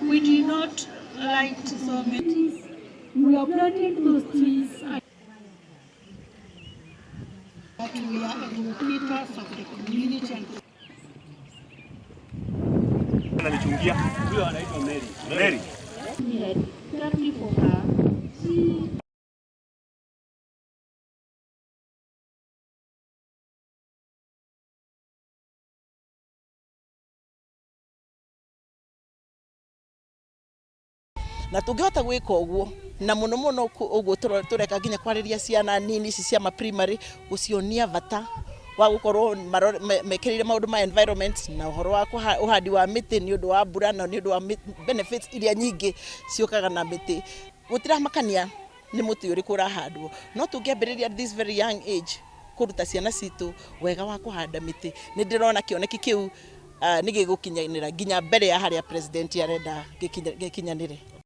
We did not light so many. We are planting those trees. That we are educators of the community and Ananichungia. Huyo anaitwa Mary. Mary. We had family for her. She Na tũngĩhota gwĩka ũguo na mũno mũno ũguo tũreka nginya kwarĩria ciana nini ici cia ma primary, gũcionia bata wa gũkorwo mekĩrĩire maũndũ ma environment na ũhoro wa ũhandi wa mĩtĩ nĩ ũndũ wa mbura na nĩ ũndũ wa benefits iria nyingĩ ciũkaga na mĩtĩ. Gũtiramakania nĩ mũtĩ ũrĩkũ ũrahandwo, no tũngĩambĩrĩria at this very young age kũruta ciana citũ wega wa kũhanda mĩtĩ, nĩ ndĩrona kĩoneki kĩu nĩ gĩgũkinyanĩra nginya mbere ya harĩa president arenda gĩkinyanĩre.